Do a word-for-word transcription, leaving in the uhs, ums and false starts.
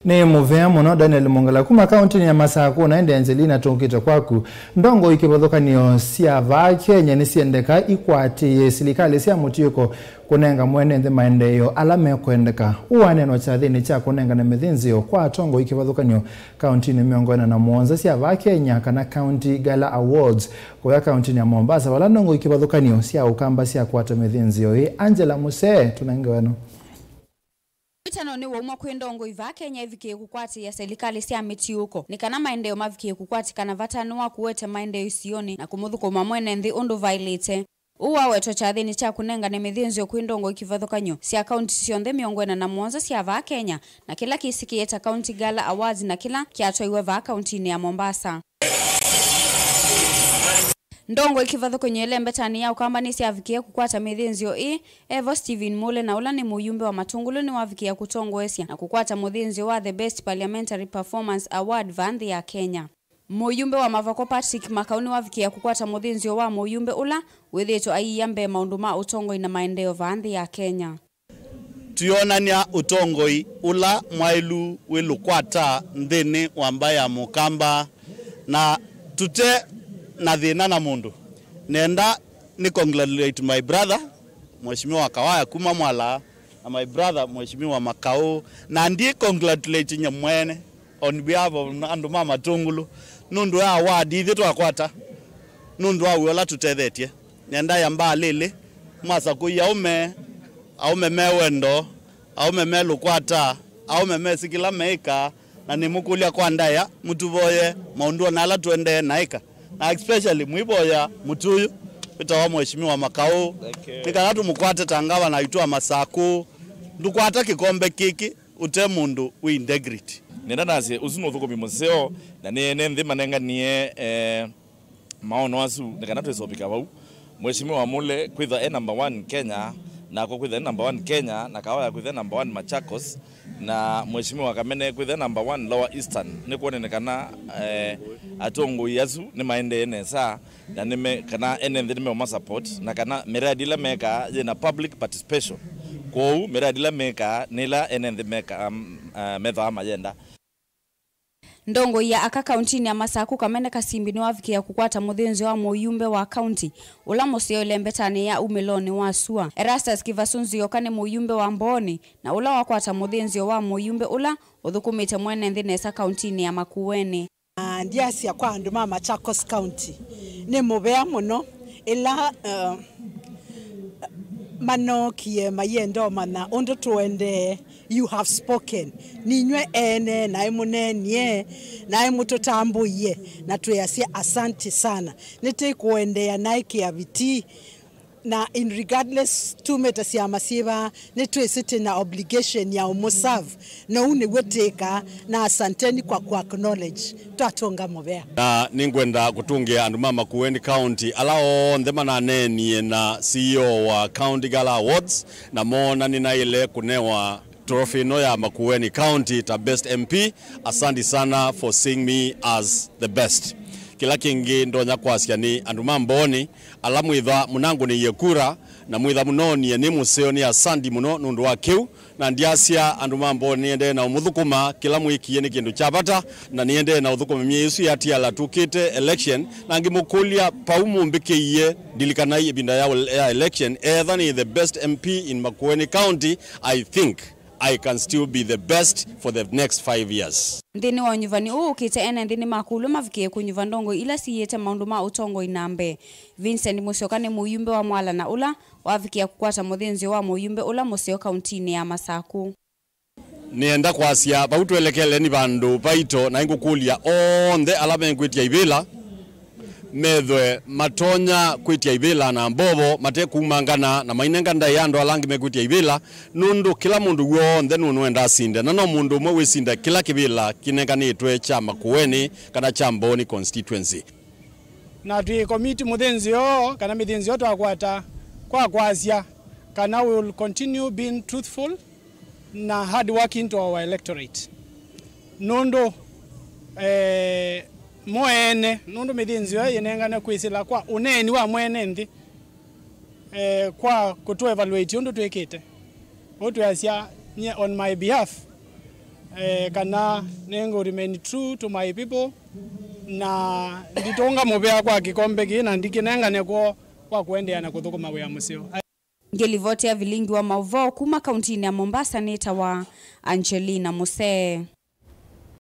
Nĩ mũvea mũno, Daniel Mongala kuma kaũntĩnĩ ya Masakũ. Na ĩndĩ Angelina, tũkĩte kwaku. Ndongoi kĩvathũkany'o sya vaa Kenya nĩsyendeka ikwatĩĩe silikalĩ sya mũtiũko kũnenga mwene nthĩ maendeeo ala mekwendeka. Ũũ waneenwa kyathĩnĩ kya kũnengane mĩthĩnzĩo kwa atongoi kĩvathũkany'o kaũntĩnĩ mĩongo ĩna na mũonza sya vaa Kenya, kana County Gala Awards, kũya kaũntĩnĩ ya Mombasa, vala ndongoi kĩvathũkany'o sya Ũkamba syakwata mĩthĩnzĩo ĩĩ. Angela Musee, tũnenge weno. Wĩtano nĩwaumwa kwĩ ndongoi vaa Kenya ivikĩe kũkwatĩĩa silikalĩ sya mĩtiũko nĩ kana maendeeo mavikĩe kũkwatĩkana vata nĩ wa kũete maendeeo isionĩ na kũmũthũkũma mwene nthĩ ũndũ vaĩlĩte. Ũu wawetwa kyathĩnĩ kya kũnengane mĩthĩnzĩo kwĩ ndongoi kĩvathũkany'o sya kaunti syonthe mĩongo ĩna na mũonza sya vaa Kenya, na kĩla kĩsĩkĩe ta County Gala Awards na kĩla kyatwaiwe vaa kauntinĩ ya Mombasa. Ndongoi kĩvathũkany'o ĩlembetanĩ ya Ũkamba nĩsyavikĩe kũkwata mĩthĩnzĩo ĩĩ. Evo Stephen Mule, na ũla nĩ mũyumbe wa Matũngũlũ, nĩwavikĩe kũtongoesya na kũkwata mũthĩnzĩo wa The Best Parliamentary Performance Award vaa nthĩ ya Kenya. Mũyumbe wa Mavoko Patrick Makau nĩwavikĩe kũkwata mũthĩnzĩo wa mũyumbe ũla wĩthĩĩtwe aiia mbee maũndũ ma ũtongoi na maendeeo vaa nthĩ ya Kenya. Twĩonany'a ũtongoi ũla mwaĩlu wĩ lũkwata nthĩnĩ wa mbaĩ ya Mũkamba, na tũte na thĩna na mũndũ. Nenda nĩ congratulate my brother, Mheshimiwa Kawaya kuma Mwala, na my brother, Mheshimiwa Makau, na ndi congratulate nye mwene on behalf of andũ ma Matũngũlũ, nũndũ wa award ithyĩ twakwata, nũndũ wa wĩa ũla tũtethetye. Nenda ya mbaa lĩlĩ, mwasakũi aũme, aũme me wendo, aũme me lũkwata, aũme mesĩ kĩla meĩka, na nĩmũkũlya kwa ndaĩa, mũtũvoye maũndũ ona ala tũendee na ĩka. Na especially mwĩvoya mũtĩ ũyũ wĩtawa Mheshimiwa Makau, nĩ kana tũmũkwate ta ngavana witũ wa Masakũ. Ndũkwata kĩkombe kĩkĩ ũte mũndũ wĩ integrity. Nenda nasye ũsu nĩ ũthũkũmi mũseo, na nĩ ene nthĩ manenganie, eh, maono asu nĩ kana twĩsovika vau. Mheshimiwa Mule kwĩthwa e number one Kenya, nakwa kwĩthwa e number one Kenya, na Kawaya kwĩthwa e number one Machakos, na Mheshimiwa Kamene kwĩthwa e number one Lower Eastern, nĩ kwonene kana, eh, atongoi asu nĩ maendee nesa, na nĩme, kana ene nthĩ nĩmeũma support, na kana miradi ĩla mekaa yĩna public participation. Kwoou miradi ĩla mekaa nĩ ĩla ene nthĩ mekaa, um, uh, methwaa mayenda. Ndongoi ya aka kauntinĩ ya Masaku, Kamene Kasimbi, nĩwavikĩĩa kũkwata mũthĩnzĩo wa mũyumbe wa kaunti ũla mũseo ĩlembetanĩ ya umĩlonĩ wa sua. Erastus Kivasu Nzioka nĩ mũyumbe wa Mbooni, na ũla wakwata mũthĩnzĩo wa mũyumbe ũla ũthũkũmĩte mwene nthĩ nesa kauntinĩ ya Makueni. Na ndyasya kwa andũ ma Machakos County, nĩ mũvea mũno ĩla, uh, manookie mayenda ũmanya ũndũ tũendee. You have spoken. Ninyw'ĩ ene naĩ mũneenie, naĩ mũtũtambũie, na twĩasya asanti sana. Nĩtĩkũendeea naĩ kĩavitii, na in regardless tumĩte syama syĩva, nĩtwĩsĩ twĩ na obligation ya ũmũserve, na ũu nĩw'o twĩkaa, na asanteni kwa kũacknowledge. Twatũnga mũvea. Na nĩngwenda kũtũngĩa andũ ma Makueni County ala onthe mananeenie na C E O wa County Gala Awards, na moona nĩnaĩle kũnewa trophy ĩno ya Makueni County ta best M P. Asante sana for seeing me as the best. Kĩla kĩngĩ ndonya kwasya nĩ andũ ma Mbooni ala mwĩtha mũnangũnĩie kura na mwĩtha mũnoonie nĩ mũseo, nĩ asante mũno nũndũ wa kĩu. Na ndyasya andũ ma Mbooni nĩendee na ũmũthũkũma, kĩla mwĩkie nĩ kĩndũ kya vata, na nĩendee na ũthũkũma myei ĩsu yatiala tũkĩte election, na ngĩmũkũlya, vau mũmbĩkĩie, ndilikanai ĩvinda ya, ya election, etha nĩ the best M P in Makueni County, I think I can still be the best for the next five years. Nthĩnĩ wa ũnyuvani ũũ ũkĩte, ene nthĩ nĩmakũlw'a mavikĩe kũnyuva ndongoi ila siĩĩte maũndũ ma ũtongoi na mbee. Vincent Musyoka nĩ mũyumbe wa Mwala na ũla wavikĩa kũkwata mũthĩnzĩo wa mũyumbe ũla mũseo kauntinĩ ya Masaku. Nĩenda kwasya, vau twelekele nĩ vandũ vaito, na nĩngũkũlya onthe ala mekwĩtya ivĩla methwe matonya kwĩtya ivĩla na mbovo, matekumangana na mainenga ndaĩa andũ ala angĩ mekwĩtya ivĩla, nũndũ kĩla mũndũ w'onthe nũnũenda asinde, na no mũndũ ũmwe wĩsinde kĩla kĩvĩla kĩnenganĩtwe kya Makueni kana kya Mbooni constituency. Na twĩ commit mũthĩnzĩo kana mĩthĩnzĩo twakwata kwa kwasya kana we will continue being truthful na hard working to our electorate. Nũndũ, eh, mo ene, nũndũ mĩthĩnzĩo ĩyo yĩnengane kwĩsĩla kwa ũneeni wa mwene nthĩ, eh, kwa kũtũ evaluate ũndũ twĩkĩte. Ũu twĩasya, nye on my behalf, Eh, kana nĩngũ remain true to my people, na nditũnga mũvea kwa kĩkombe kĩĩ na ndikĩnengane kwoo kwa kũendeea na kũthũkũma wĩa mũseo. Ngĩlivoti ya vilingi wa maũvoo kuma kauntinĩ ya Mombasa nĩtawa Angelina Musee.